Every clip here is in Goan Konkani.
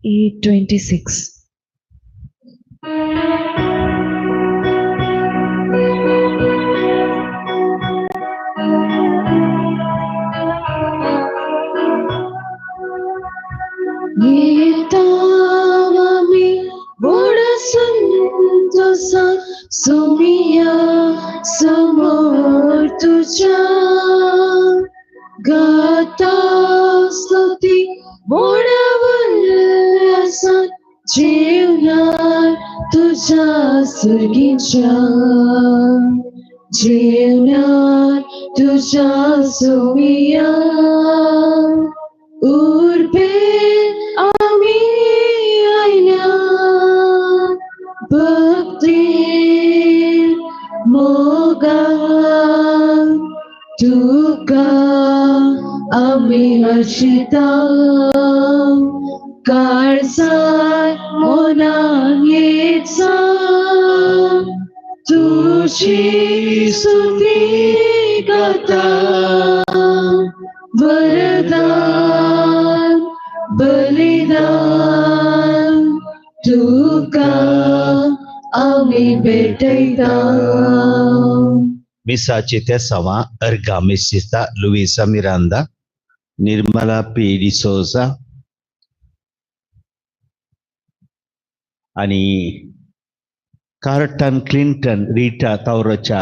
8:26. येतावामी व्हड संतोषान सोमिया समोर तुज्या गाता स्तुती व्हड उल्हासान जेवणार तुज्या सुर्गीच्या जेवणार तुज्या सोमिया उर्बे आमी आयल्या भक्ती मोगान तुका आमी हर्षिता काळजान मनान येता तुजी स्तुती गाता वरदान बलिदान तुका आमी भेटयता. मिसाची तेसांवां अर्गा मिसिता लुईसा मिरांदा, निर्मला पी डिसोजा आनी कार्टन क्लिंटन रिटा तावरोच्या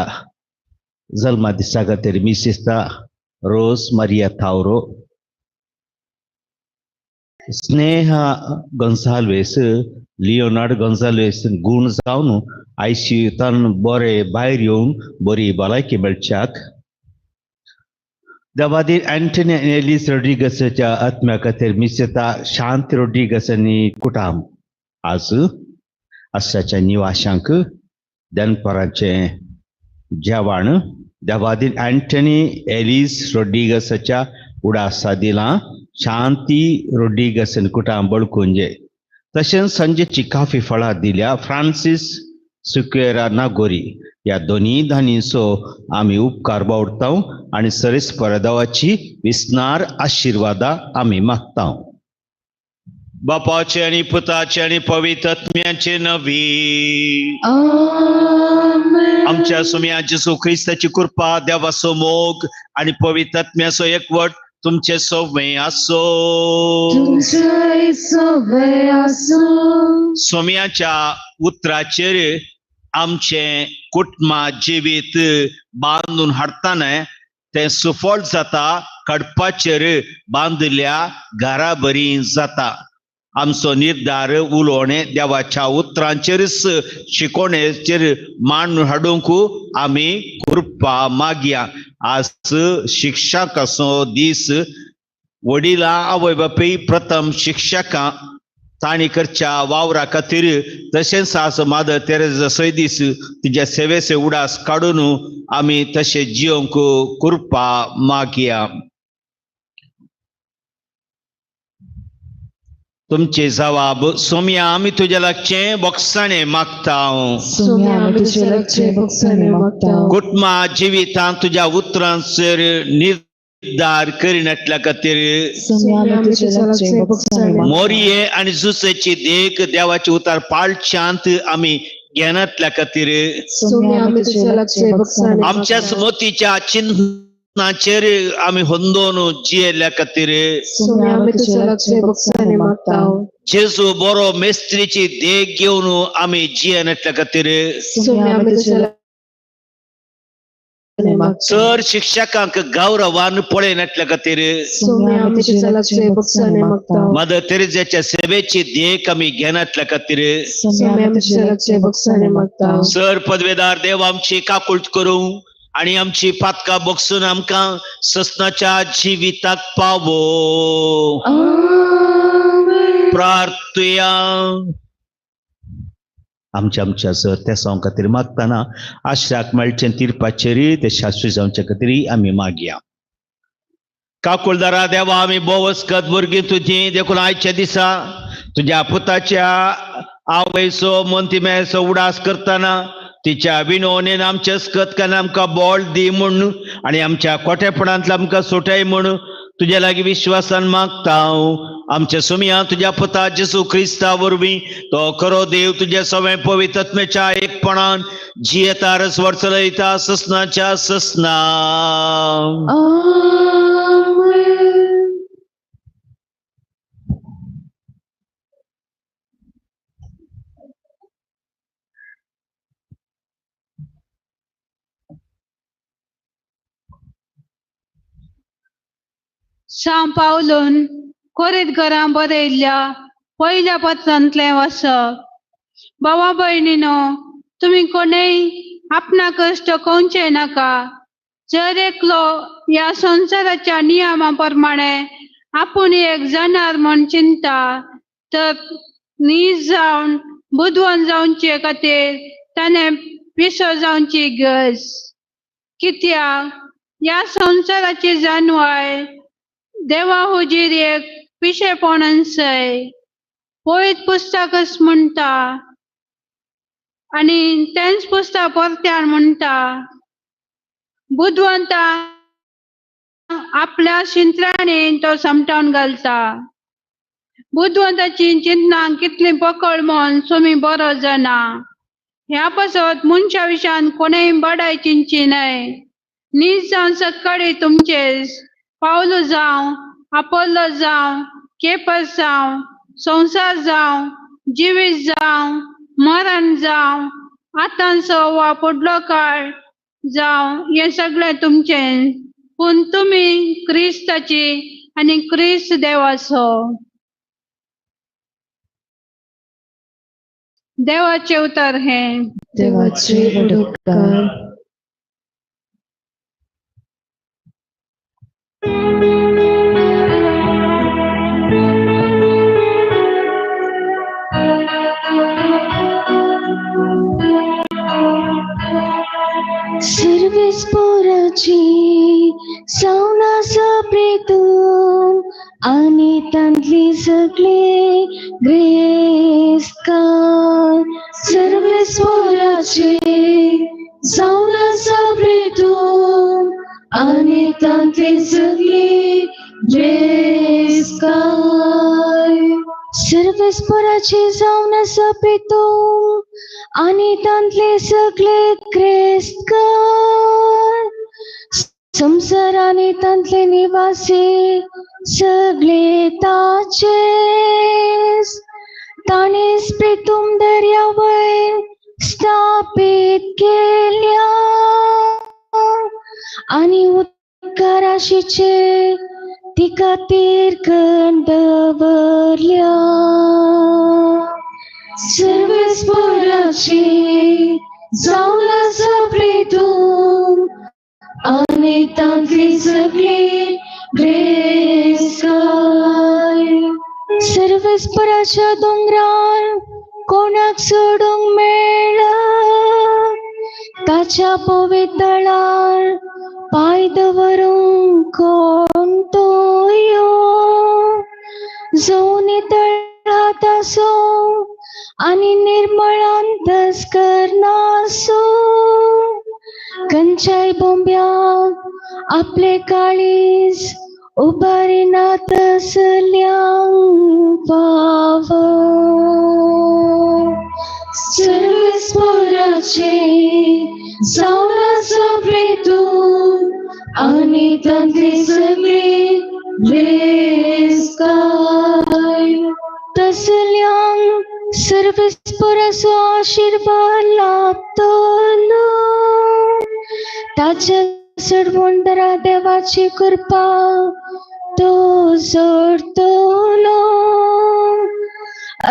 जल्मा दिसा खातीर मिसिस्ता रोज मारिया तावरो, स्नेहा गोन्साल्वेस, लियोनार्ड गोन्साल्वेस गूण जावन आयसीयूतान बरे भायर येवन बरी भलायकी मेळच्याक देवादीर अँटनी एलिस रोड्रिगसाच्या आत्म्या खातीर मिसेता शांत रोड्रिगस आनी कुटाम. आज आसाच्या निवाशांक दनपराचें जेवण देवादीर अँटनी एलिस रोड्रिगसाच्या उडासा दिलां शांती रोड्रिगस आनी कुटाम बळकुंजे. तशेंच संजेची काफी फळां दिल्या फ्रांसीस सुक्वेरा नागोरी. ह्या दोनी दानींचो आमी उपकार बावडता आनी सरेस परदावाची विस्नार आशिर्वादा आमी मागता. बापाचे आनी पुताचे आनी पवित्र आत्म्याचे नवी आमेन. आमच्या सुम्या जेजू क्रिस्ताची कृपा, देवाचो मोग आनी पवित्र आत्म्याचो एकवट तुमचे सवे आसो. तुमचे सवे आसो. सोम्याच्या उतराचेर आमचें कुटुंबा जिवीत बांदून हाडटना तें सुफळ जाता, कडपाचेर बांदिल्ल्या घरा बरी जाता. आमचो निर्धार उलोवणें देवाच्या उतरांचेरच शिकोवणेचेर मांडून हाडूंक आमी कृपा मागया. आज शिक्षकाचो दीस. वडिलां आवय बापूय प्रथम शिक्षकां तांणी करच्या वावरा खातीर तशेंच आज मादर तेरेजाचोय दीस तिच्या सेवेचे उडास काडून आमी तशें जियोंक कृपा मागया. तुमचे जवाब सोम्या आमी तुज्या लागचें बोगसाणें मागता. सोम्या आमी तुज्या लागचें बोगसाणें मागता. कुटुंबा जिवितांत तुज्या उतरांचेर निर्धार करिनातल्या खातीर सोम्या आमी तुज्या लागचें बोगसाणें मागता. मोरये आनी जुसेची देख देवाचे उतार पाळच्यांत आमी घेनातल्या खातीर सोम्या आमी तुज्या लागचें बोगसाणें मागता. आमच्या स्मृतीच्या चिन्हाचेर आमी होंदोन जियेल्ल्या खातीर सोम्या आमी तुज्या लागचें बोगसाणें मागता. जेजू बरो मेस्त्रीची देख घेवन आमी जियेनातल्या खातीर सोम्या आमी तुज्या लागचें मागता. सर शिक्षकांक गौरवान पळयनातल्या खातीर सोम्या आमी तुज्या लागचें बोगसाणें मागता. मदर तेरेजाच्या सेवेची देख आमी घेनातल्या खातीर सोम्या आमी तुज्या लागचें बोगसाणें मागता. सर पदवेदार देव आमची काकूट करूं आनी आमची पातकां बगसून आमकां ससनाच्या जिविताक पावो. आमेन. प्रार्थुया. आमच्या आमच्या सर त्या सांग खातीर मागतना आश्राक मेळचें तिरपाचेर ते शास्त्री जावचे खातीर आमी मागया. काकुळदारा देवा आमी भोवस्कत भुरगीं तुजी देखून आयच्या दिसा तुज्या पुताच्या आवयचो मोंतीमेचो उडास करतना तिच्या विनवणेन आमच्या स्कत आमकां बोळ दी म्हूण आनी आमच्या कोटेपणांतल्या आमकां सुटय म्हूण तुज्या लागीं विश्वासान मागता. आमच्या सुमया तुज्या पुता जेसू क्रिस्ता वरवीं तो खरो देव तुज्या सवें पवित्रत्मेच्या एकपणान जियेता रसवर चलयता ससनाच्या ससना. आमेन. सां पावलून कोरीत घरां बरयल्ल्या पयल्या पत्रांतलें वाचप. भावा भयणीनो, तुमी कोणूय आपणाक कश्ट कोवचें नाका. जर एकलो ह्या संवसाराच्या नियमा प्रमाणे आपूण एक जाणार म्हूण चिंता तर नीज जावन बुदवंत जावचे खातीर ताणें पिसो जावची गरज. कित्याक ह्या संवसाराची जाणवाय देवा हुजीर एक पिशेपण आसय. पवित्र पुस्तकच म्हणटा आनी तेंच पुस्तक परत्यान म्हणटा, बुदवंता आपल्या शिंत्रांनी तो समटावन घालता. बुदवंताची चिंतनां कितली पोकळ म्हूण सुमी बरो जाणा. ह्या पासत मनशा विशान कोणेय बडाय चिंतची न्हय. नीज जावन सकाळी तुमचेच पावलो जावं, आपोलो जावं, केपस जावं, संवसार जावं, जिवीत जावं, मरण जावं, आतांचो वा फुडलो काळ जावं, हें सगळें तुमचें. पूण तुमी क्रिस्ताची आनी क्रिस्त देवाचो. देवाचें उतर हें. देवाचे व्हड उपकार. सर्वेस पोराची सावना सप्रेतून आनी तांतली सगळे ग्रेस्कार. सर्वेस पोराची सावना सप्रेतून आनी तांतली सगळे ग्रेस्कार. सर्वेस पोराची जावन आसा प्रेतून आनी तांतले सगळे क्रिस्तकार. संवसार आनी तांतले निवासी सगळे ताचेच. ताणेच प्रेतूम दर्या वयर स्थापीत केल्या आनी उदकाराशीचे तिका तीर्कन दवरल्या. सर्वेस पोराची जावन आसा प्रेतून आनी तांतली सगळी ग्रेस्कार. सर्वेस पोराच्या दोंगरार कोणाक सोडूंक मेळना, ताच्या पवितळार पांय दवरूंक कोण तो यो. जो नितळात आसो आनी निर्मळ अंतस करनासो, खंयच्याय बोंब्याक आपले काळीज उबारिना तसल्यांक फावो. सर्वेस पोराचे जावन आसा प्रेतून आनी तांतली सगळी ग्रेस्कार. तसल्यांक सर्वेस पोराचो आशिर्वाद लाभतलो. ताच्या सडवंदरा देवाची कृपा तो जोडतलो.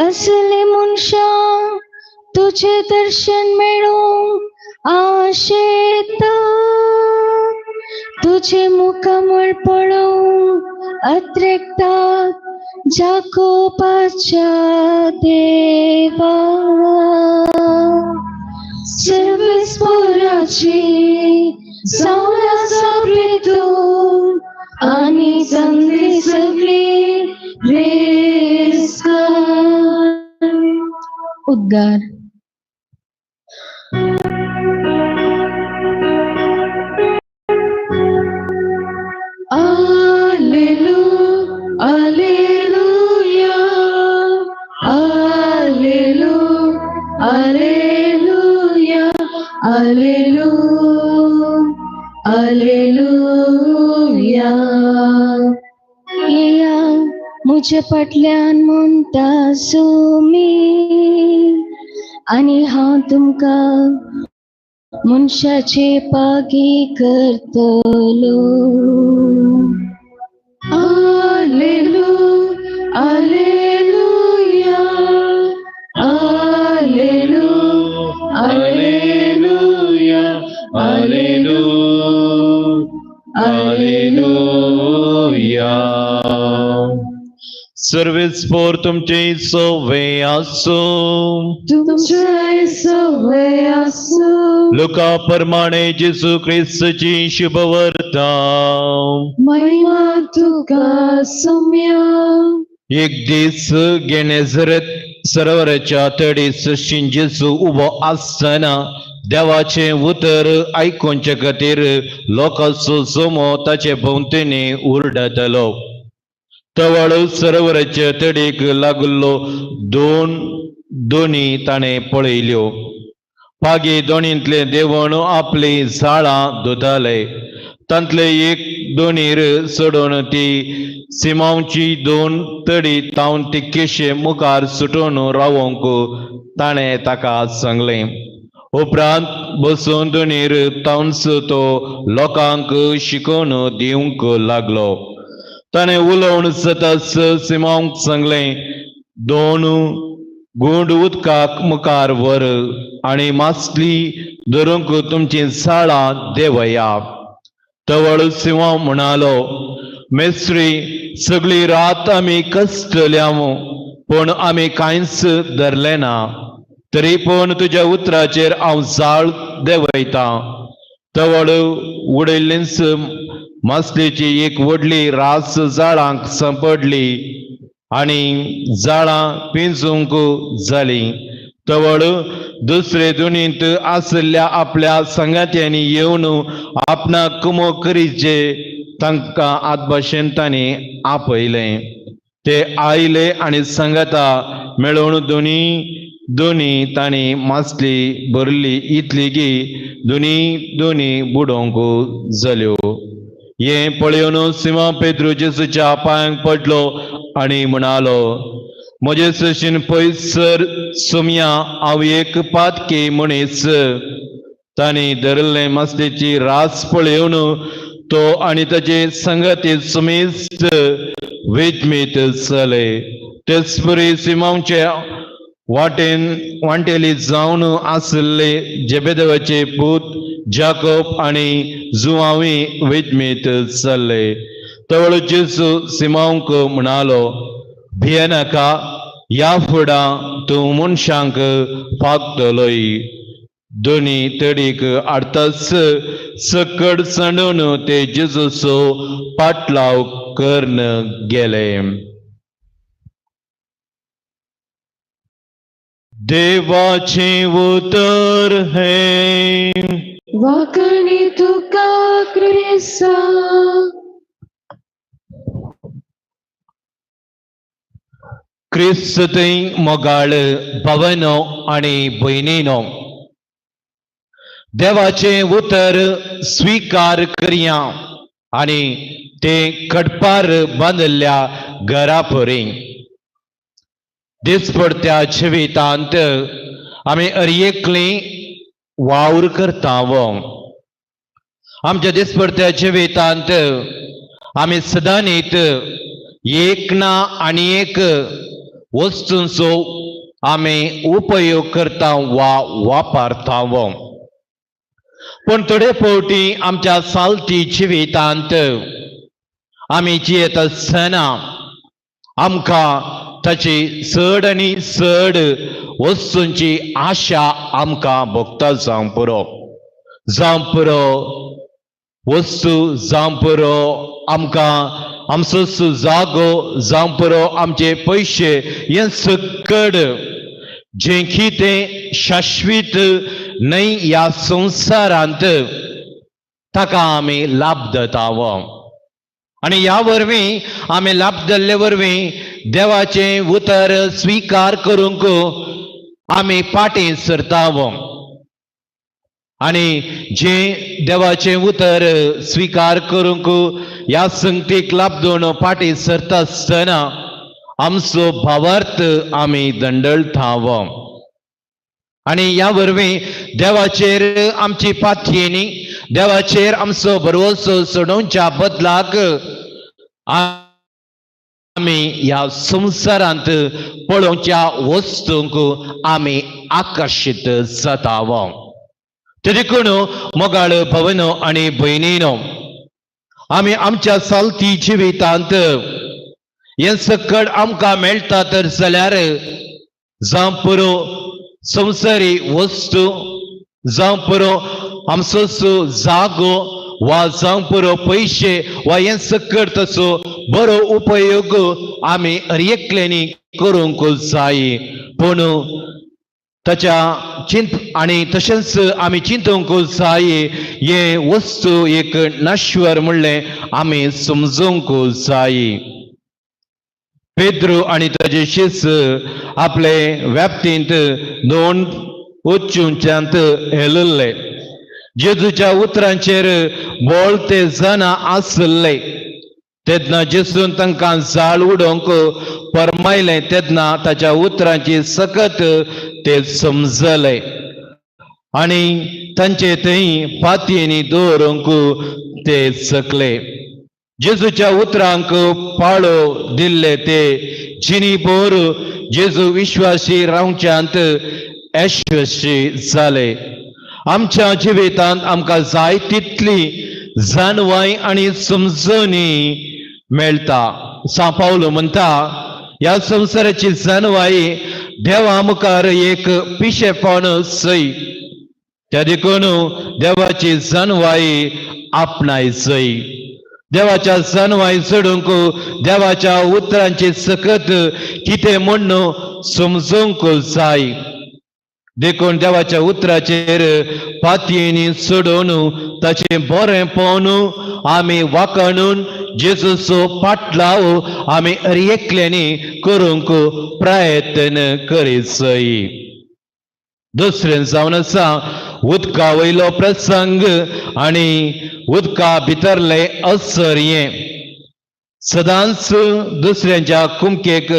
असले मनशां तुझे दर्शन मेळूंक आशेता, तुझे मुखामळ पळोवंक अत्रेकता जाकोबाच्या देवा. सर्वेस पोराची जावन आसा प्रेतून आनी तांतली सगळी ग्रेस्कार. उद्गार. Alleluia, Alleluia. म्हज्या फाटल्यान म्हणटा सुमी आनी हांव तुमकां मनशाचे पागी करतलो. आलेलू आलेलुया आलेलू Alleluia, Alleluia, Alleluia. Service for तुमचे सवे आसूं. तुमचे सवे आसूं. लुका प्रमाणे जेजू क्रिस्तची शुभवर्ता. महिमा तुका सुम्या. एक दीस गेनेझरत सरोवराच्या तडी सशीन जेजू उबो आसतना देवाचें उतर आयकुचे खातीर लोकांचो जमो ताचे भोंवतणी उरडतलो. तवळ सरोवराच्या तडीक लागल्लो दोन दोनी ताणें पळयल्यो. पागी दोणींतले देवण आपली जाळां धुताले. तांतले एक दोणीर चडोवन ती सिमांवची दोन तडी तावन ती केशे मुखार सुटोवन रावोंक ताणें ताका सांगलें. उपरांत बसून दोणीर तावन्स तो लोकांक शिकोवन दिवंक लागलो. ताणें उलोवन सतत सिमांवक सांगलें, दोन गुंड उदकाक मुखार व्हर आनी मासली धरूंक तुमची जाळां देवया. तवळ सिंव म्हणालो, मेस्त्री, सगळी रात आमी कश्टल्याव पूण आमी कांयच धरलें ना, तरी पूण तुज्या उतराचेर हांव जाळ देंवयतां. तवळ उडयल्लीच मासलेची एक व्हडली रास जाळांक सांपडली आनी जाळां पिंजूंक जालीं. तवळ दुसरे दुनींत आशिल्ल्या आपल्या सांगात्यांनी येवन आपणाक कुमो करीचे तांकां आतभाशेन तांणी आपयलें. ते आयले आनी सांगाता मेळोवन दोनी दोनी तांणी मासली भरली इतली की दोनी दोनी बुडोवंक जाल्यो. हें पळयोवन सिमा पेद्रू जेजूच्या पांयांक पडलो आनी म्हणालो, म्हजे सशीन पयसर सुमया, हांव एक पातकी मनीस. तांणी धरिल्ले मासलेची रास पळयोवन तो आनी ताचे संगती सुमेस्त वेदमीत जाले. तेच परी सिमांवचे वाटेन वांटेली जावन आशिल्ले जेबेदेवाचे पूत जाकोब आनी जुआवी वेदमीत जाल्ले. तवळ जेजू सिमांवक म्हणालो, भियेनाका, ह्या फुडां तूं मनशांक पागतलोय. दोनी तडीक हाडताच सकड सांडून ते जेजूचो पाटलाव करून गेले. देवाचें उतर हें. वाकणी तुका क्रिस्ता. क्रिस्त थंय मोगाळ भावनो आनी भयणीनो, देवाचें उतर स्विकार करया आनी तें खडपार बांदिल्ल्या घरा परी. दिसपडत्या जिवितांत आमी अरयेकली वावर करता. आमच्या दिसपडत्या जिवितांत आमी सदांनीत एक ना आनी एक वस्तूंचो आमी उपयोग करता वा वापरता. पूण थोडे फावटी आमच्या सालती जिवितांत आमी जियेत आसतना आमकां ताची चड आनी चड वस्तूंची आशा आमकां भोगता. जावं पुरो, जावं पुरो वस्तू, जावं पुरो आमकां आमचो जागो, जावं पुरो आमचे पयशे, हें सकड जें कितें शाश्वीत न्हय ह्या संवसारांत ताका आमी लाभ दिता. आनी ह्या वरवीं आमी लाभ दिल्ले वरवीं देवाचें उतर स्विकार करूंक आमी फाटीं सरता. आनी जें देवाचें उतर स्विकार करूंक ह्या संगतीक लाभ दिवन फाटीं सरता आसतना आमचो भावार्थ आमी दंडळटाव आनी ह्या वरवीं देवाचेर आमची पातयेनी देवाचेर आमचो भरवसो सोडोवच्या बदलाक आमी ह्या संवसारांत पळोवच्या वस्तूंक आमी आकर्शीत जाताव. ते देखून मोगाळ भवनो आनी भयणीनो, आमी आमच्या चालती जिवितांत हें सकट आमकां मेळटा तर जाल्यार जावं पुरो संवसारी वस्तू, जावं पुरो आमचो जागो वा जावं पुरो पयशे वा हें सकट तसो बरो उपयोग आमी हर एकल्यांनी करूंक जाय. पूण ताच्या चिंत आनी तशेंच आमी चिंतूंक जाय हे वस्तू एक नाश्वर म्हणलें आमी समजूंक जाय. पेद्रू आनी ताजे शिस आपले व्याप्तींत दोन उच्चुंच्यांत हेलल्ले. जेजूच्या उतरांचेर बोळ ते जाणा आसले. तेन्ना जेजून तांकां जाळ उडोवंक परमायलें तेन्ना ताच्या उतरांची सकत ते समजले आनी तांचे थंय पातयेनी दवरूंक ते सकले. जेजूच्या उतरांक पाळो दिल्ले ते जिनी बोर जेजू विश्वासी रावच्यांत यशस्वी जाले. आमच्या जिवितांत आमकां जाय तितली जाणवाय आनी समजणी मेळटा. सांव पावलो म्हणटा ह्या संवसाराची जाणवाय देवा मुखार एक पिशेपण सय, त्या देखून देवाची जाणवाय आपणाय सय. देवाच्या जाणवाय चडूंक देवाच्या उतरांची सकत कितें म्हण्ण समजूंक जाय. देखून देवाच्या उतराचेर पातयेनी सोडोवन ताचें बरें पळोवन आमी वाकाणून जेजूचो पाटलाव आमी हर एकल्यांनी करूंक प्रयत्न करीत. दुसरें जावन आसा उदका वयलो प्रसंग आनी उदका भितरले असरयें. सदांच दुसऱ्यांच्या कुमकेक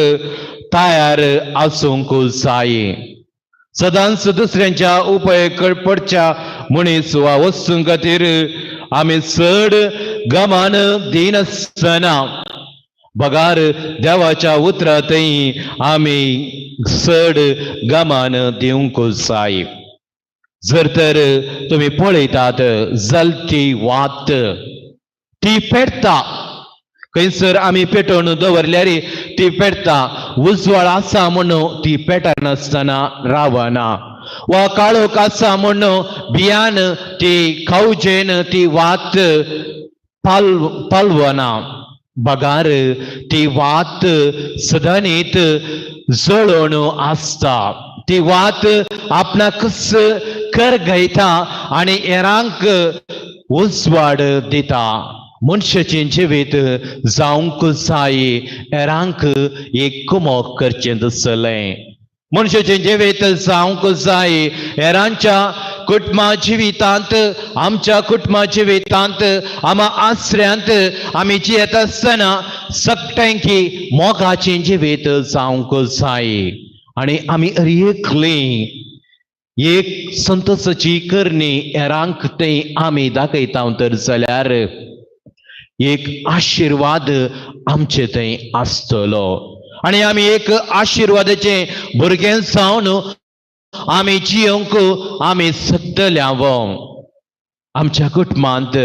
तयार आसूंक जाय. सदांच दुसऱ्यांच्या उपयोग पडच्या मनीस वा वस्तूं खातीर आमी चड गमान दिनासतना बगार देवाच्या उतरांतय आमी चड गमान दिवंक जाय. जर तर तुमी पळयतात जलती वात ती पेटता, खंयसर आमी पेटोवन दवरल्यार ती पेटता. उजवाड आसा म्हणून ती पेटनासतना रावना वा काळोख आसा म्हणून भियान ती खावजेन ती वात पालवना. बगार ती वात सदांनीत जळोवन आसता. ती वात आपणाकच करगयता आनी हेरांक उजवाड दिता. मनशाचें जिवीत जावंक जाय हेरांक एक कुमोक करचें दिसलें. मनशाचें जिवीत जावंक जाय हेरांच्या कुटुंबा जिवितांत, आमच्या कुटुंबा जिवितांत, आमा आसऱ्यांत आमी जियेत आसतना सगळ्यांकी मोगाचें जिवीत जावंक जाय. आनी आमी एकली एक संतोषाची करणी हेरांक थंय आमी दाखयता तर जाल्यार एक आशिर्वाद आमचे थंय आसतलो. आनी आमी एक आशिर्वादाचें भुरगें जावन आमी जियोंक आमी शकतले. आमच्या कुटुंबांत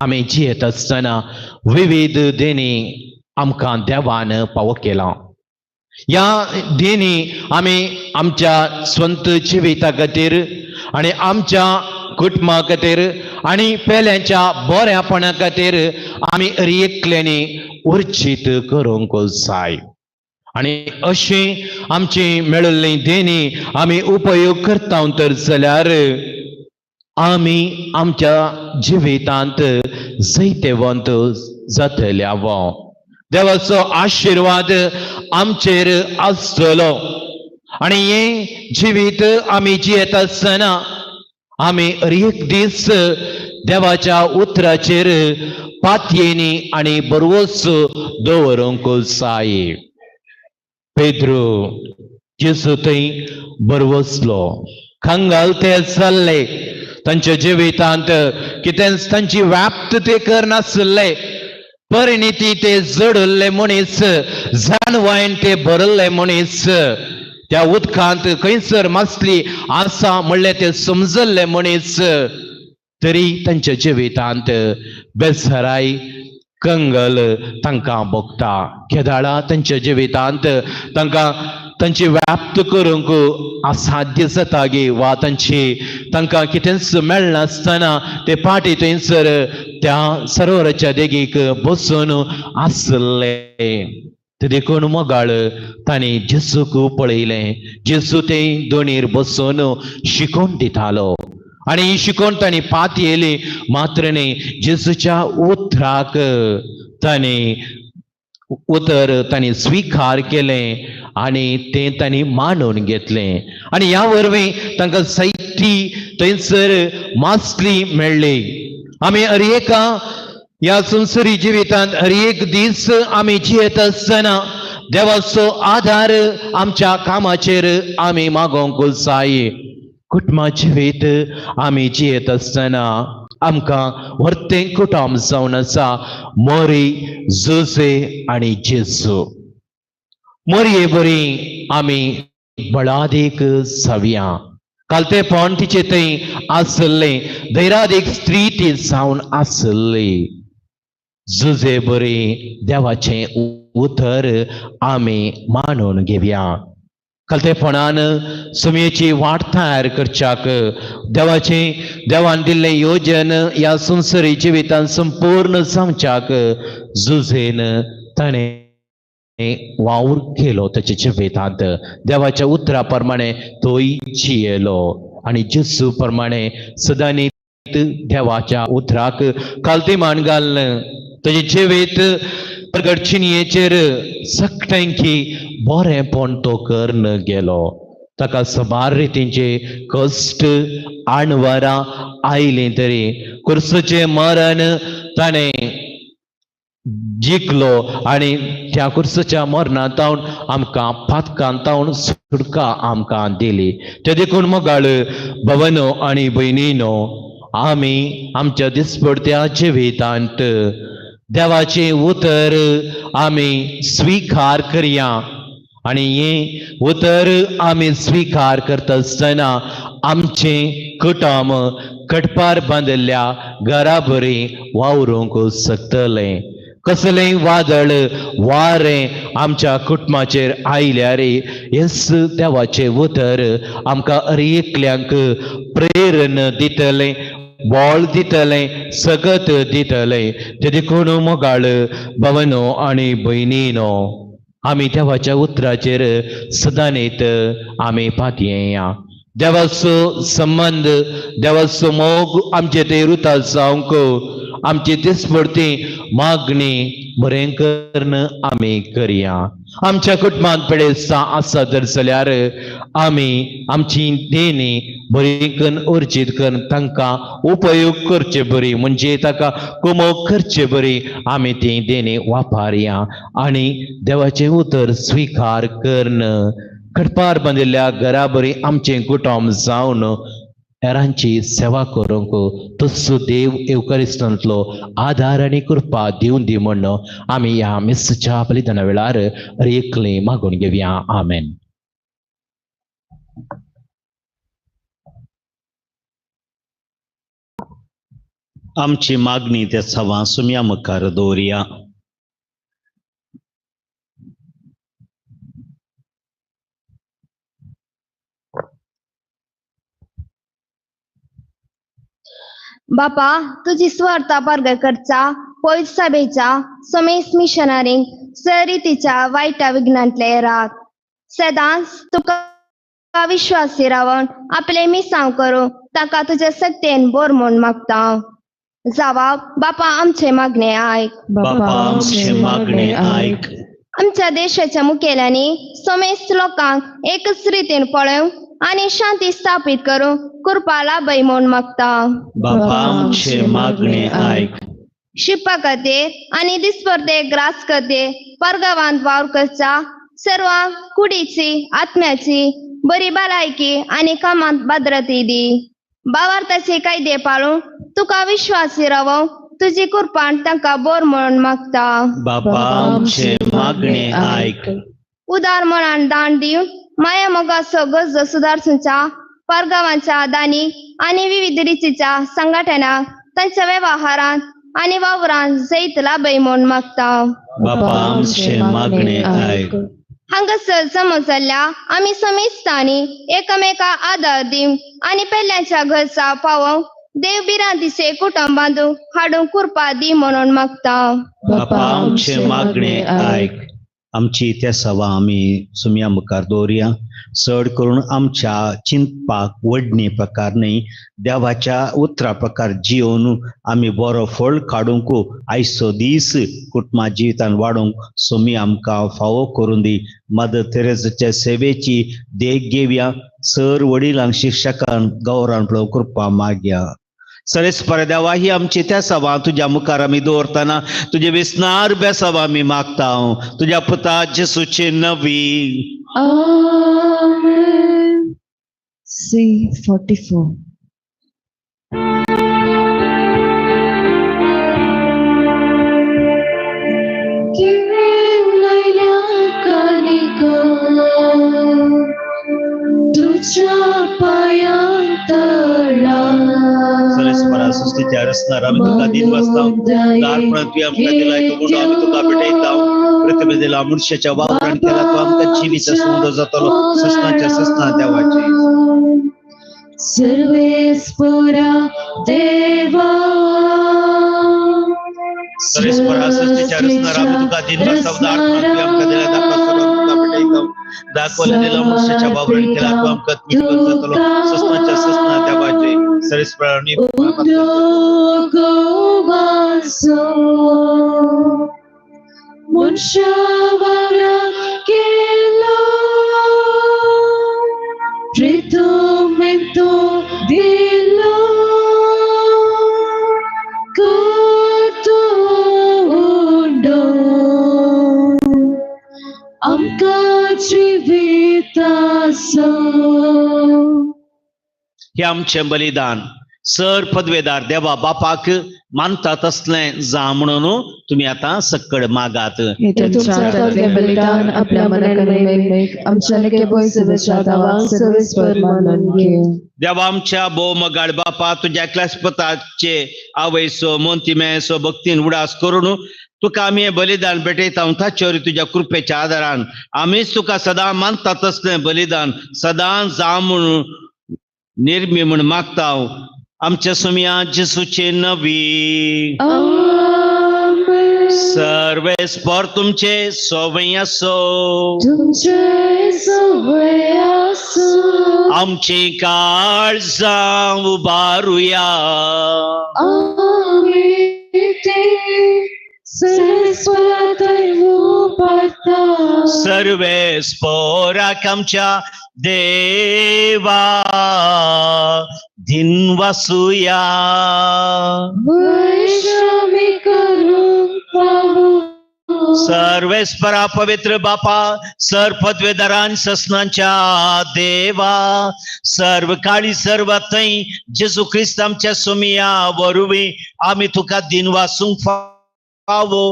आमी जियेत आसतना विविध देणी आमकां देवान पावो केला. ह्या देणी आमी आमच्या स्वंत जिविता खातीर आनी आमच्या कुटुंबा खातीर आनी पेल्यांच्या बऱ्यापणा खातीर आमी एकल्यांनी उर्जीत करूंक जाय. आनी अशी आमची मेळिल्ली देणी आमी उपयोग करता तर जाल्यार आमी आमच्या जिवितांत जैतेवंत जातले. देवाचो आशिर्वाद आमचेर आसतलो. आनी हें जिवीत आमी जियेत आसतना आमी हर एक दीस देवाच्या उतराचेर पातयेनी आनी बरवस दवरूंक जाय. पेद्रू जेजू थंय बरवसलो. कंगाल ते जाल्ले तांच्या जिवितांत कितेंच तांची व्याप्त ते करनासले. परिणिती ते जडल्ले मनीस, जाणवायन ते भरल्ले मनीस, त्या उदकांत खंयसर मासली आसा म्हणलें ते समजल्ले मनीस, तरी तांच्या जिवितांत बेसराय कंगल तांकां भोगता. केदाळा तांच्या जिवितांत तांकां तांची व्याप्त करूंक असाध्य जाता गे वा तांची तांकां कितेंच मेळनासतना ते पाटी थंयसर त्या सरोवराच्या देगेक बसून आसले. ते देखून मोगाळ तांणी जेजूक पळयलें. जेजू ते दोणीर बसून शिकोवन दितालो आनी ही शिकोवन तांणी पात येयली. मात्र न्ही, जेजूच्या उतराक तांणी उतर तांणी स्विकार केलें आनी तें तांणी मानून घेतलें आनी ह्या वरवीं तांकां जायती थंयसर मासली मेळ्ळी. आमी हर एका ह्या संवसारी जिवितांत हर एक दीस आमी जियेत आसतना देवाचो आदार आमच्या कामाचेर आमी मागोवंक जाय. कुटुंबा जिवीत आमी जियेत आसतना आमकां व्हरतें कुटुंब जावन आसा मोरी, जुजे आनी जेजू. मोरये बरी आमी बळादीक जावया. कालतेपण तिचे थंय आसलें, धैरादीक स्त्री ती जावन आसली. जुजे बरी देवाचें उतर आमी मानून घेवया. कालतेपणान सुमयेची वाट तयार करच्याक देवाचें देवान दिल्लें योजन ह्या संवसारी जिवितान संपूर्ण जावच्याक जुजेन ताणें वावर केलो. ताच्या जिवितांत देवाच्या उतरा प्रमाणे तोय जियेलो आनी जेजू प्रमाणे सदांनी देवाच्या उतराक खालती मान घालून ताजें जिवीत प्रगटचिनयेचेर सगळ्यांकी बरेंपण तो करून गेलो. ताका साबार रितींचे कश्ट आणवरां आयलीं तरी कुर्सूचें मरण ताणें जिखलो आनी त्या कुर्सूच्या मरणांत आमकां पातकांत सुटका आमकां दिली. ते देखून मोगाळ भवनो आनी भयणीनो, आमी आमच्या दिसपडत्या जिवितांत देवाचें उतर आमी स्विकार करया आनी हें उतर आमी स्विकार करता आसतना आमचें कुटुंब कटपार बांदिल्ल्या घरा बरी वावरूंक शकतलें. कसलेंय वादळ वारें आमच्या कुटुंबाचेर आयल्यार हेच देवाचें उतर आमकां हर एकल्यांक प्रेरण दितलें, बळ दितलें, सगत दितलें. ते देखून मोगाळ भवनो आनी भयणीनो, आमी देवाच्या उतराचेर सदांनीत आमी पातयेया. देवाचो संबंद, देवाचो मोग आमचे ते रुता जावंक आमची दिसपडती मागणी बरें करून आमी करया. आमच्या कुटुंबांत पिडेस्तां आसा जर जाल्यार आमी आमची देणी बरी करून अर्जीत करून तांकां उपयोग करचे बरी, म्हणजे ताका कुमोक करचे बरी आमी ती देणी वापरया आनी देवाचें उतर स्विकार करून खडपार बांदिल्ल्या घरा बरी आमचें कुटुंब जावन हेरांची सेवा करूंक तस्सो देव येवकारिस्तांतलो आदार आनी कृपा दिवन दी म्हण आमी ह्या मिसाच्या बलिदाना वेळार एकली मागून घेवया. आमेन. आमची मागणी त्या सवां सुम्या मुखार दवरया. बापा, तुजी स्वार्था परगट करचा पयस सभेच्या समेस मिशनरींक सरितीच्या वायटा विघ्नांतले राख. सदांच तुका विश्वासी रावन आपले मिसांव करूं ताका तुज्या सक्तेन बोर म्हूण मागता. जावा बापा आमचे मागणे आयक. बापा आमचे मागणे आयक. आमच्या देशाच्या मुखेल्यांनी समेस्त लोकांक एकच रितीन पळोवंक आनी शांती स्थापीत करूंक कृपा लाभय म्हूण मागता. बापा आमचे मागणे आयक. शिकपा खातीर आनी दिसपडते ग्रास खातीर परगावांत वावर करच्या सर्वांक कुडीची आत्म्याची बरी भलायकी आनी कामांत भद्रती दी. भावार्थाचे कायदे पाळून तुका विश्वासी रावोवंक तुजी कृपान तांकां बोर म्हणून मागता. बापा आमचे मागणे आयक. उदार मनान दान दिवन माया मोगाचो गरजो सुदारसूंच्या परगावांच्या दानी आनी विविध रितीच्या संघटनांक तांच्या वेव्हारांत आनी वावरांत जैत लाभय म्हूण मागता. बापा आमचे मागणे आयक. हांगासर जमा जाल्ल्या आमी समेस्तांनी एकामेका आदार दिवन आनी पेल्यांच्या घरचा पावोवंक देव भिरांतीचे कुटुंब बांदूंक हाडूंक कृपा दी म्हणून मागता. बापा आमचे मागणे आयक. आमची त्या सवा आमी सुमया मुखार दवरया. चड करून आमच्या चिंतपाक वडणी प्रकार न्हय, देवाच्या उतरा प्रकार जिवन आमी बरो फळ काडूंक आयचो दीस कुटुंबा जिवितान वाडोवंक सुमी आमकां फावो करून दी. मदर तेरेजाच्या सेवेची देख घेवया. सर वडिलांक शिक्षकान गौरान पळोवंक कृपा मागया. सरेस्पर देवा, ही आमची त्या सभा तुज्या मुखार आमी दवरतना तुजे विस्नार बेसावा आमी मागता. तुज्या पुता जेसूचे नवी. आमेन. C44. तुझ्या पायांतळा सरेस्परा सृष्टीच्या रचणार आमी तुका दिन वाचता. दारपणांत तुवें आमकां दिलाय तो गुंडो आमी तुका भेटयता. प्रतिमे दिला मनशाच्या वावरान केला तो आमकां जिवीत सुंदर जातलो. ससनाच्या ससना देवाची. सर्वेस्परा देवा. सरेस्परा सृष्टीच्या रचणार आमी तुका दिन वाचता. दारपणांत तुवें आमकां दिलाय दाखवा तुका भेटयता. दाखवले दिला मनशाच्या वावरान केला तो आमकां मिटवत जातलो. ससनाच्या ससना देवाची. सरेस्परा मनशावारा केलो प्रीतमेंतो दिलो करतो उंडो आमकां जिविताचो. हे आमचें बलिदान सर पदवेदार देवा बापाक मानता तसलें जा म्हणून तुमी आतां सक्कड मागात. बलिदान आपल्या देवा आमच्या भोव मगाळ बापा, तुज्या क्लासपताचे आवयसो मोंतीमेसो भक्तीन उडास करून तुका आमी हें बलिदान भेटयता. ताचेर तुज्या कृपेच्या आदारान आमीच तुका सदां मानता तसलें बलिदान सदां जा म्हणून निर्मी म्हूण मागता. आमच्या सुमया जेसूचे नवी. सर्वेस्पर तुमचे सोवय आसो. तुमचे सोवय आसो. आमची काळजां उबारुया. आमी ते सरस्वती उबारता. सर्वेस्पराक आमच्या देवा दिनवासुया. वैश्रमी करूंक पावो. सर्वेस्परा पवित्र बापा, सर पदवेदारान ससनांच्या देवा, सर्व काळी सर्व थंय जेजू क्रिस्त आमच्या सुमिया वरवीं आमी तुका दिनवासूंक फावो.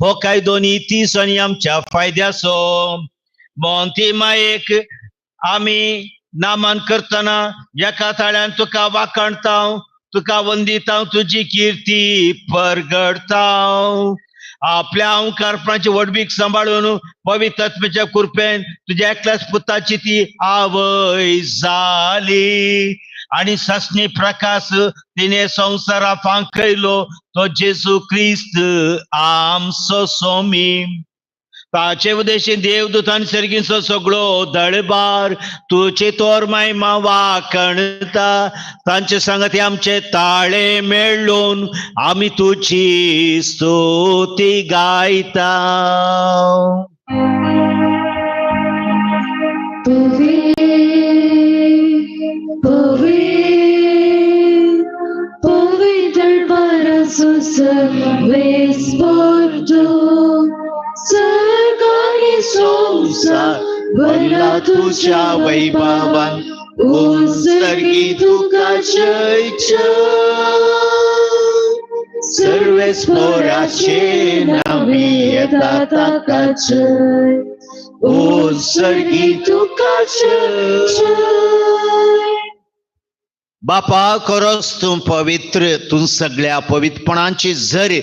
हो कायदो नीतीचो आनी आमच्या फायद्याचो. मोंती मायेक आमी नामान करतना एका ताळ्यान तुका वाखाणता, तुका वंदिता, तुजी किर्ती परगडता. आपल्या अंकारपणाची व्हडवीक सांबाळून पवित्र आत्म्याच्या कृपेन तुज्या एकल्याच पुताची ती आवय जाली आनी सासणी प्रकाश तिने संवसारा फांकयलो तो जेजू क्रिस्त आमचो स्वामी. ताचे उदेशी देवदूतान सर्गीचो सगळो दळबार तुचे तोर मायमा वाखणता. तांचे सांगते आमचे ताळे मेळून आमी तुजी स्तुती गायता. पवित्र दरबाराचो सर्वेस्पर तूं. सरकारी संवसार भरला तुझ्या वैभवान, उंचर्गी तुका जय जय. सर्वेस्पोराचे नांवी येता ताका जय, उंचर्गी तुका जय जय. बापा खरोच तूं पवित्र, तूं सगळ्या पवित्रपणाची झर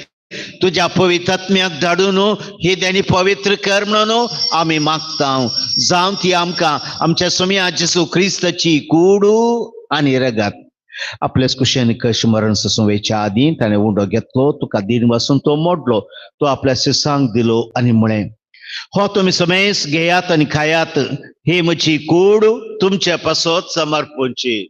तुज्या पवित्र आत्म्याक धाडून ही त्यांनी पवित्र कर म्हणून आमी मागता. जावं ती आमकां आमच्या सोम्या जेजू क्रिस्ताची कुडू आनी रगत. आपल्याच कुशेन कश मरण सोसूं वयच्या आदीं ताणें उंडो घेतलो, तुका दिन वासून तो मोडलो, तो आपल्या शिसांक दिलो आनी म्हळें, हो तुमी समेस घेयात आनी खायात, ही म्हजी कूड तुमचे पासत समर्पूंची.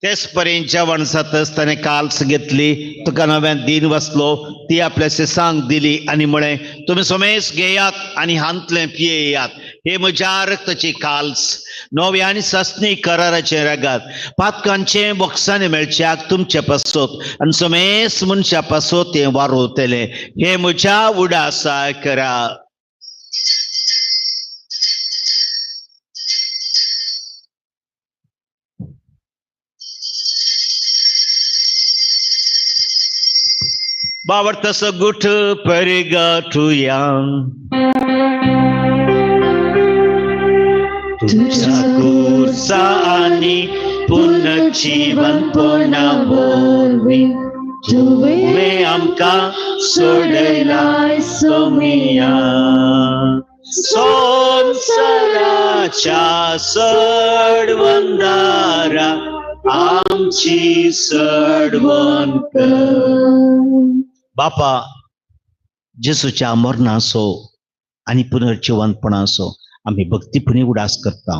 तेच पर्यंत जेवण जातच ताणें काल्स घेतली, तुका नव्यान दिन वाचलो, ती आपल्या शिसांक दिली आनी म्हळें, तुमी समेस घेयात आनी हांतलें पियेयात, हे म्हज्या रक्ताची काल्स, नव्या आनी सासणी कराराचें रगत, पातकांचें बोक्सांनी मेळच्याक तुमचे पासत आनी समेस मनशा पासत तें वारोवतलें, हे म्हज्या उडासा करा. बावडतसो गुठ परगाठुया तुझ्या कुर्सा आनी पुनर्जीवनपणा वरवीं तुवें आमकां सोडयलाय सोमिया. संवसाराच्या सडवंदारा आमची सडवण कर. बापा, जेजूच्या मरणाचो आनी पुनर्जिवंतपणाचो आमी भक्तीपणी उडास करता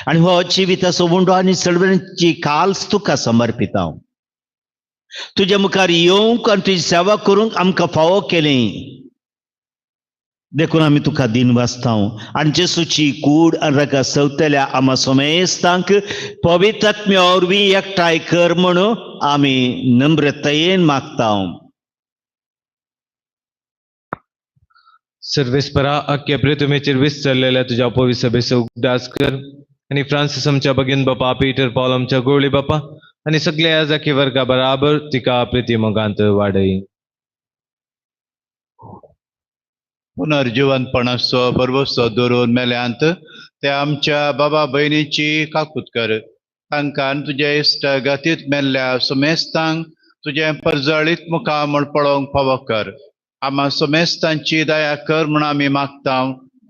आनी हो जिविताचो उंडो आनी सडवणची काल्स तुका समर्पिता. तुज्या मुखार येवंक आनी तुजी सेवा करूंक आमकां फावो केली, देखून आमी तुका दिन वाचता. आनी जेजूची कूड आनी रगत सवतल्या आमा समेस्तांक पवित्र आत्म्या वरवीं एकठांय कर म्हणून आमी नम्रतायेन मागता. सर्वेस्परा अख्ख्या पृथ्वीचेर विसरलेल्या तुज्या पवित्र सभेचो उगडास कर आनी फ्रांसीस आमच्या भगीन बापा, पीटर पॉल आमच्या गोळी बापा आनी सगळ्या याजकी वर्गा बराबर तिका प्रिती मोगांत वाडय. पुनर्जिवनपणाचो भरवसो दवरून मेल्यांत ते आमच्या बाबा भयणीची काकूत कर, तांकां तुज्या इश्ट गतीत मेल्ल्या सुमेस्तांक तुजें परजळीत मुखामळ पळोवंक फावो कर. आमा समेस्तांची दया कर म्हूण आमी मागता.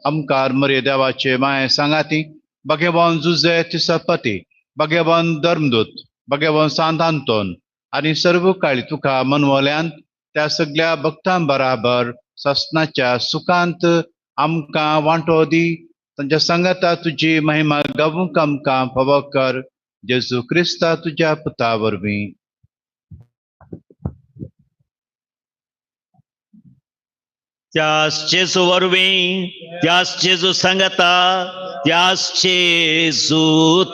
आमकार मरे देवाचे माये सांगाती भगवान जुजे तिसपती, भगवान धर्मदूत, भगवान सांत आंतोन आनी सर्व काळी तुका मनवल्यांत त्या सगळ्या भक्तां बराबर ससनाच्या सुखांत आमकां वांटो दी. तांच्या सांगाता तुजी महिमा गावूंक आमकां फावो कर, जेजू क्रिस्ता तुज्या पुता वरवीं. त्यास जेजू वरवीं, त्यास जेजू सांगता, त्यास जेजू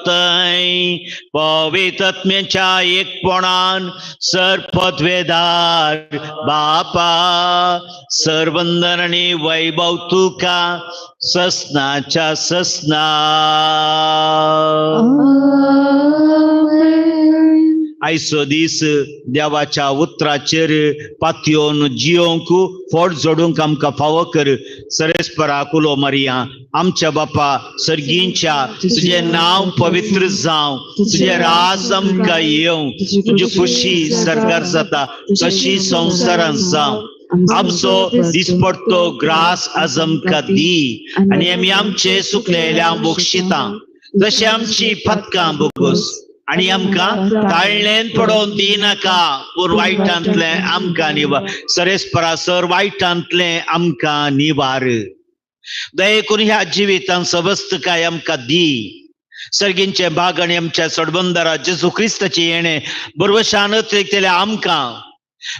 थंय पवित्र आत्म्याच्या एकपणान सर्वपदवेदार बापा, सर्वंदन आनी वैभव तुका ससनाच्या ससना. आयचो दीस देवाच्या उतराचेर पातयेवन जियोंक फोट जोडूंक आमकां फावो कर. सरेस्परा कुलो मारया. आमच्या बापा सर्गींच्या, तुजें नांव पवित्र जावं, तुजें राज आमकां येवं, तुजी खुशी सरकार जाता तशी संवसारांत जावं. आमचो दिसपडतो ग्रास आज आमकां दी आनी आमी आमचे सुकलेल्या बक्षिता तशें आमची पदकां बोगस आनी आमकां ताळणेन पडोवन दिनाका, पूण वायटांतलें आमकां निवार. सरेस्परा सर वायटांतलें आमकां निवार. दये करून ह्या जिवितान सवस्तकाय आमकां दी. सर्गींचे भाग आनी आमच्या सडबंदरा जेजू क्रिस्ताचें येणें बरवशान केल्या आमकां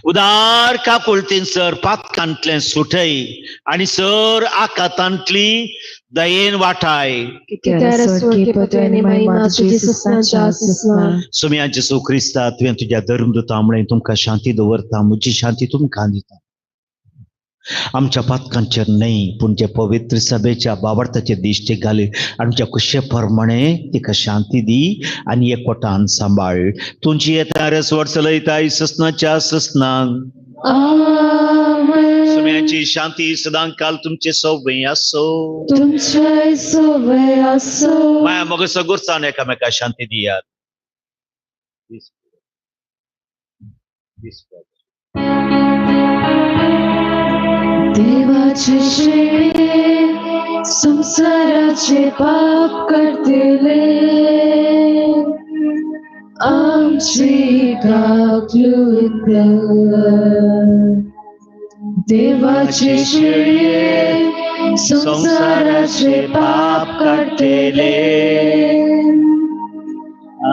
उदार काकुळतीन सर पातकांतलें सुटय आनी सर आकातांतली दयेन वाटाय. सुम्या जेसू क्रिस्ता, तुवें तुज्या धर्मदूता म्हळें तुमकां शांती दवरता, म्हजी शांती तुमकां दिता. आमच्या पातकांचेर न्हय पूण जे पवित्र सभेच्या बावडताचेर दिश्टी घाली आमच्या कुशे प्रमाणे तिका शांती दी आनी एकवटान सांबाळ. तुमची येता रसवड चलयताय ससनाच्या ससनाक. सुम्याची शांती सदां काल तुमचे सोबे आसो. तुमचे सोबे आसो. माया मग सगुरसान एकामेका शांती दियात. देवाचे शेळे संसाराचे पाप करतले, आमची काकलूत कर. देवाचे शेळे संसाराचे पाप करतले,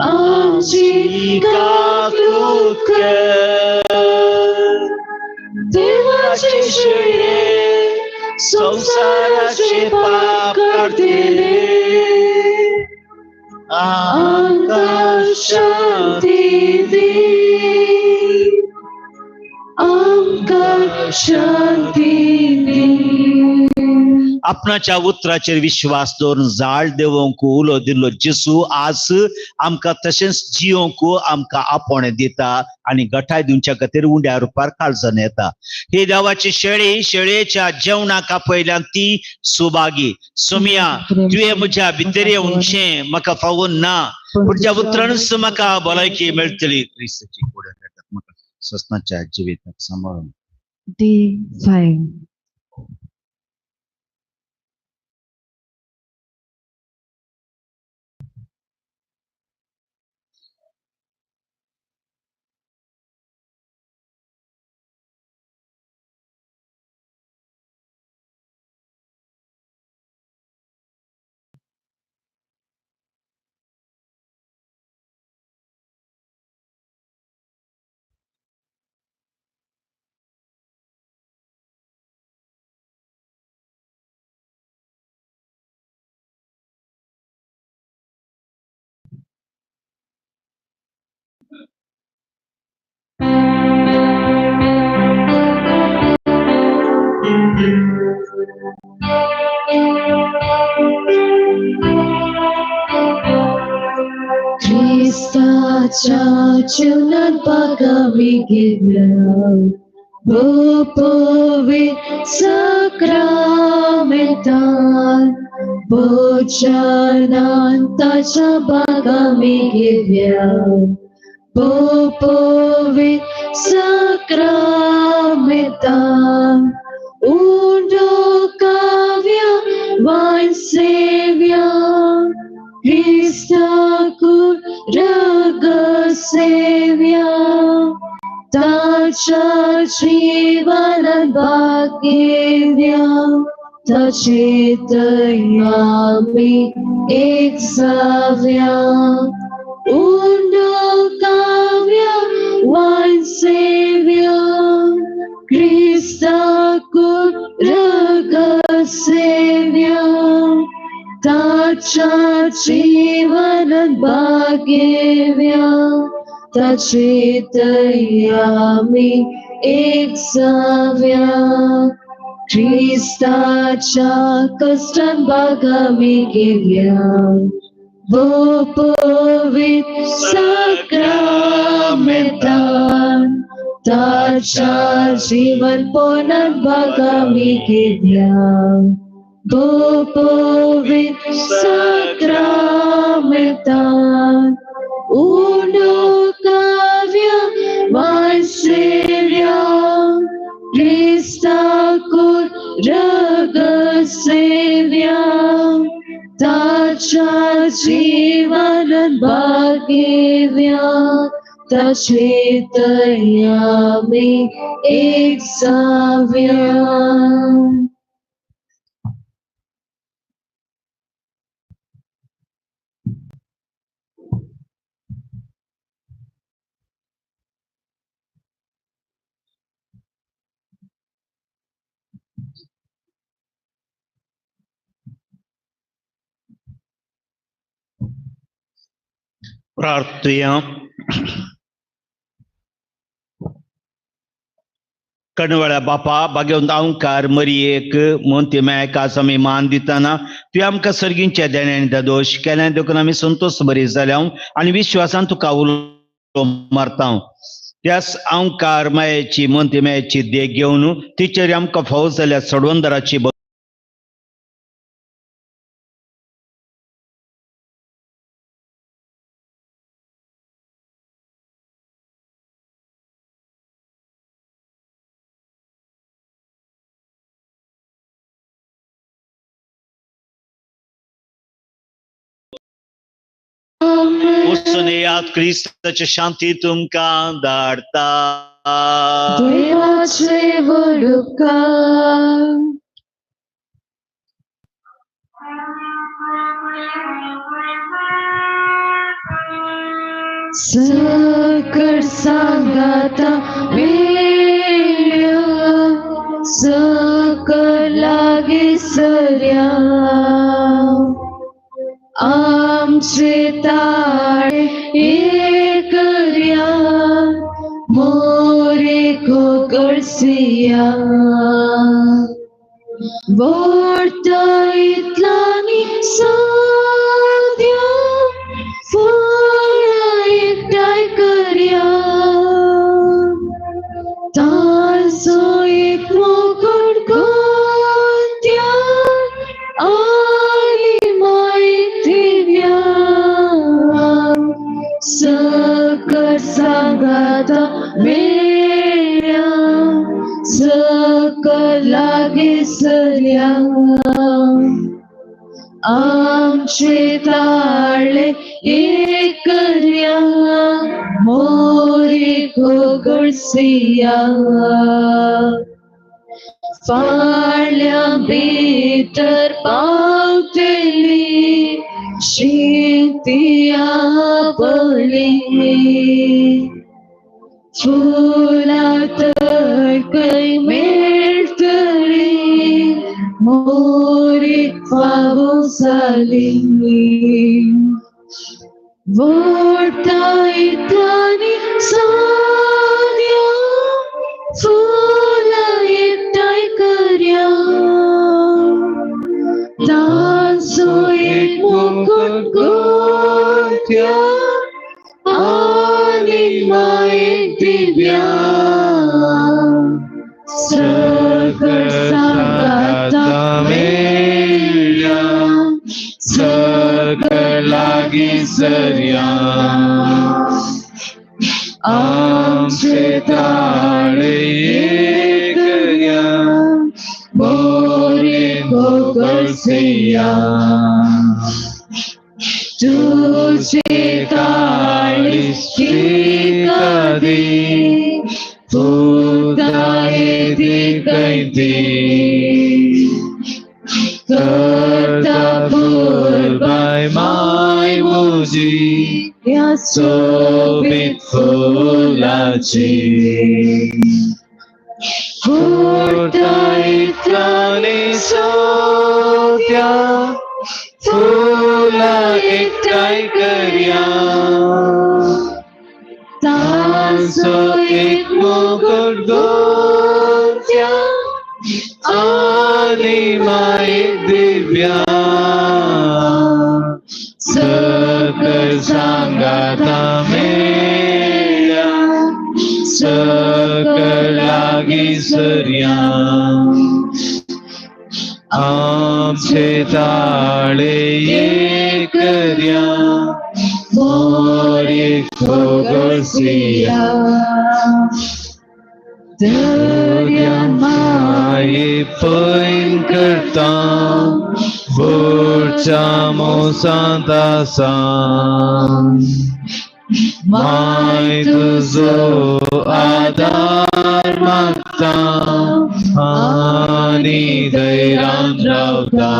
आमची काकलूत कर. देवाचे शेळे संसाराचे पाप करतले, आमकां शांती दी, आमकां शांती दी. आपणाच्या उतराचेर विश्वास दवरून जाळ देवोंक उलो दिल्लो जेसू आज आमकां तशेंच जियोंक आमकां आपोवणें दिता आनी गठाय दिवच्या खातीर उंड्या रुपार काळजान येता. ही देवाची शेळी शेळयेच्या जेवणाक आपयल्यान ती सुभागी. सुमिया, तुवें म्हज्या भितर येवचें म्हाका फावून ना, पूण ज्या उतरानूच म्हाका भलायकी मेळटली. क्रिस्ताची कुड म्हाका ससनाच्या जिविताक सांबाळून. D5. क्रिस्ताच्या जीवनात बागावी घेवया, भोपवे सक्रामेंतान, भोजनान ताच्या बागावी घेवया, भोपवे सक्रामेंतान, उंडो काव्या वान सेव्या, क्रिस्ताकू रग सेव्या, ताच्या जीवनात भागेव्या, ताचे दयामी एक जाव्या, उंडो काव्या वान सेव्या, क्रिस्ताकू रग सेव्या, ताच्या जीवनात भागेव्या, ताचे दयामी एक जाव्या, क्रिस्ताच्या कष्टान भागामी घेवया, पवित्र सक्रामेंतान, ताच्या जीवन पोनात भागामी घेवया, पवित्र सक्रामेंतान, उंडो काव्या वान सेव्या, क्रिस्ताकू रग सेव्या, ताच्या जीवनात भागेव्या, ताचे दयामी एक जाव्या. प्रार्थुया. कणवळ्या बापा बागेवन अंकार मरियेक मोंती मेळकास आमी मान दितना तुवें आमकां सर्गींच्या देण्यान दोश केल्यान देखून आमी संतोष बरी जाल्या आनी विश्वासान तुका उलो मारता. त्यास अंकार मायेची मोंती मायेची देख घेवन तिचेर आमकां फावो जाल्या सोडवंदराची क्रिस्ताची शांती तुमकां धाडता. देवाचे वडुपकार. सकळ सांगाता मेळ्या, सकळ लागी सर्या, आमचे ताळे एकर्या, मोरे कोगळसिया, वोडता इतलानी साद्या, फळां एकठांय करया, ताजो एक मुकुट गोत्या, आनी मायेक दिव्या, सकळ सांगाता मेळ्या, सकळ लागी सर्या, आमचे ताळे एकर्या, मोरे कोगळसिया, फाल्यां भितर पावतली शिंतिया पडली, फुलां तळकय मेळटली, मोरीक फावो जाली, वोडता इतलानी साद्या, फुलां एकठांय करया, ताजो एक मुकुट गोत्या, आनी मायेक दिव्या, सकळ सांगाता मेळ्या, सकळ लागी सर्या, आमचे ताळे एकर्या, मोरे कोगळसिया, तुझे ताळे दी, पुताये दी कैदी, करता पुरबाय my मुजी, सोबीत फुलाची, फुलता इतलानी सोद्या, फुलां एकठांय करया, ताजो एक मुकुट गोत्या, आनी मायेक दिव्या, सकळ सांगाता मेळ्या, सकळ लागी सर्या, आमचे ताळे एकर्या, मोरे कोगळसिया, दर्या माये पैन करता, बोरच्या मोसांत आसा, माय तुजो आदार मागता, आनी धैर्यान रावता,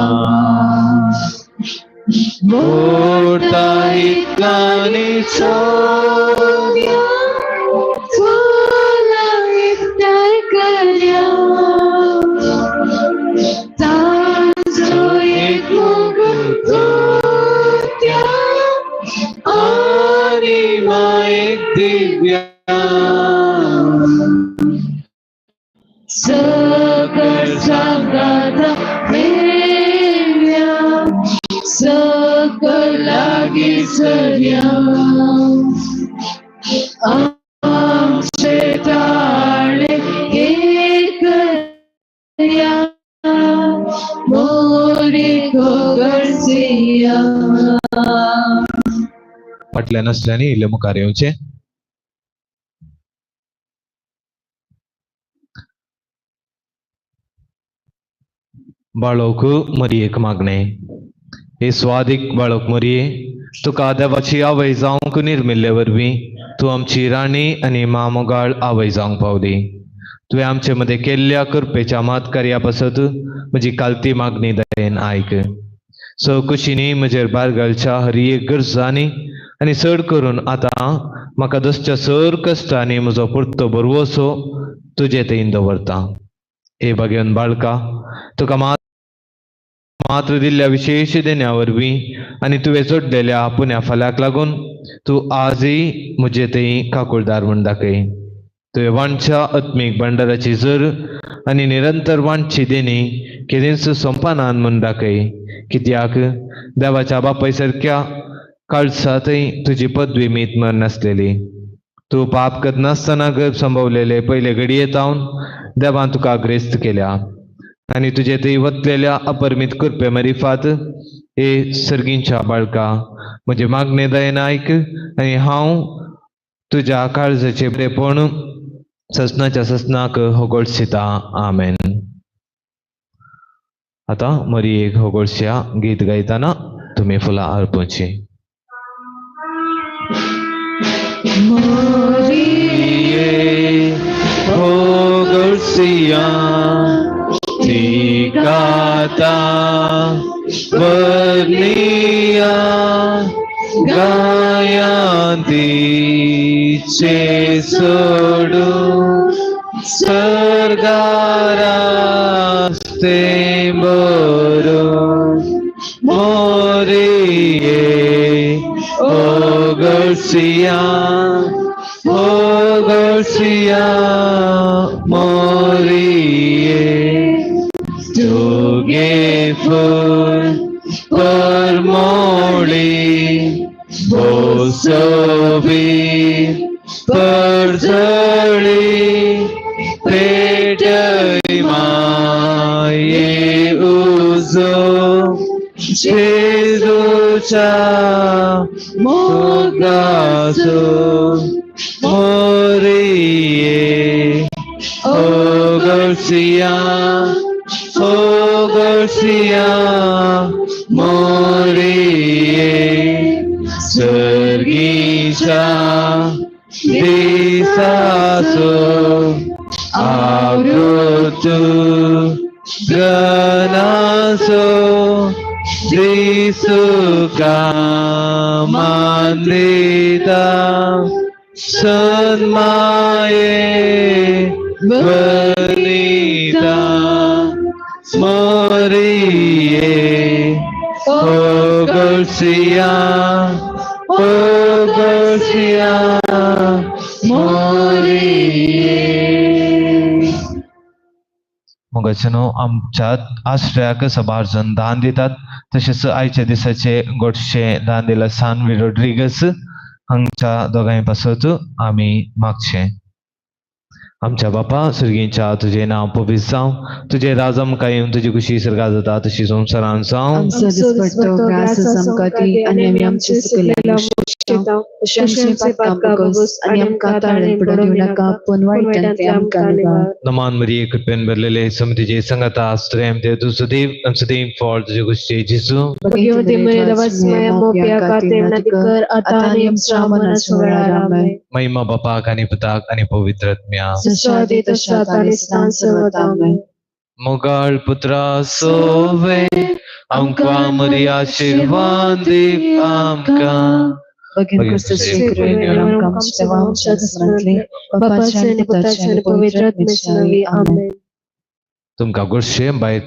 वोडता इतलानी सोद्या, फुलां एकठांय करया, ताजो एक मुकुट गोत्या, दिव्या सकळ सांगाता मेळ्या सकळ लागीं सरया आमचे ताळे एकया मोरी कोगळसिया. फाटल्यान नासल्यानी इल्लें मुखार येवचें. बाळोक मरियेक मागणें. हे स्वादीक बाळोक मरिये, तुका देवाची आवय जावंक निर्मिल्ले वरवीं तूं आमची राणी आनी मामोगाळ आवय जावंक पावली. तुवें आमचे मदें केल्ल्या कृपेच्या मातकार्या पासत म्हजी कालती मागणी दयेन आयक. सो कुशीनी म्हजेर भार घालच्या हर एक गरजांनी आनी चड करून आतां म्हाका दसच्या सर कश्टांनी म्हजो पुरतो बरवसो तुजे थंय दवरता. हे भाग्यवन बाळका, तुका मात्र दिल्ल्या विशेश देण्या वरवीं आनी तुवें जोडलेल्या पुण्या फाल्याक लागून तूं आजय म्हजे थंय काकुळदार म्हूण दाखय. तुवें वांटच्या आत्मीक भांडाराची जर आनी निरंतर वांटची देणी केदींच सोंपनान म्हूण दाखय. कित्याक देवाच्या बापाय सारक्या काळसांतय तुजी पदवी मीत मर नासलेली. तूं पाप करनासतना गर्भ संभवलेले पयले घडये तावन देवान तुका ग्रेस्त केल्या आनी तुजे थंय वतलेल्या अपरमीत कृपे मरिफात हे सर्गींच्या बाळका म्हजे मागणे दयेन आयक आनी हांव तुज्या काळजाचें बरेपण ससनाच्या ससनाक होगोळसिता. आमेन. आतां मरियेक होगोळशा गीत गायतना तुमी फुलां अर्पुची. मोरिये होगोळसिया तिकाता वर्निया गायांतीचे सोडू सर्गारास्ते बरो मोरिये होगोळसिया होगोळसिया मोरिये तुगे फूल परमोळी बोसोबी परजळी पेटय माये उजो जेजूच्या मोगाचो मोरिये होगोळसिया होगोळसिया मोरिये सर्गीच्या दिसाचो आवृत गणाचो दिसुका मानदिता सन्माये वनिता मोरिये होगोळसिया होगोळसिया मोरिये. मोगाचे न्हू आमच्या आश्रयाक सबार जण दान दितात. तशेंच आयच्या दिसाचे गोडशे दान दिला सानवी रोड्रिगस हांगच्या दोगांय पासत आमी मागचे. आमच्या बापा सर्गींच्या तुजें नांव पवित्र जावं, तुजें राज आमकां येवन, तुजी खुशी सर्गां जाता तशी संवसारांत जावं. आमचो दिसपट्टो ग्रास आमकां दी आनी आमी आमचे चुकलेल्यांक शिक्षता तशें आमचे पातकां भोगोस आनी आमकां ताळेन पडून दिवं नाका पूण वायटांतलें आमकां निवार. नमान मरिये, कृपेन भरलेले समतीचे संगता स्त्रेम ते तूं सदैव सदैव फळ तुजे खुशी जेजू. भगवती मरिये देवाची मोप्या खातीर विनंती कर आतां आनी आमच्या मरणाच्या वेळार. आमेन. महिमा बापाक आनी पुताक आनी पवित्र आत्म्या. जशा आदी तशा आतां आनी सदां सर्वदा. आमेन. मोगाळ पुत्रा सोवे आमकां मरी आशिर्वाद दी आमकां. भगिनी क्रिस्ताचे कृपेन आमकां आमच्या देवा आमच्या स्मरणांतले बापाच्या आनी पुताच्या आनी पवित्र आत्म्याच्या नांवान. आमेन. तुमकां गोडशें बाय.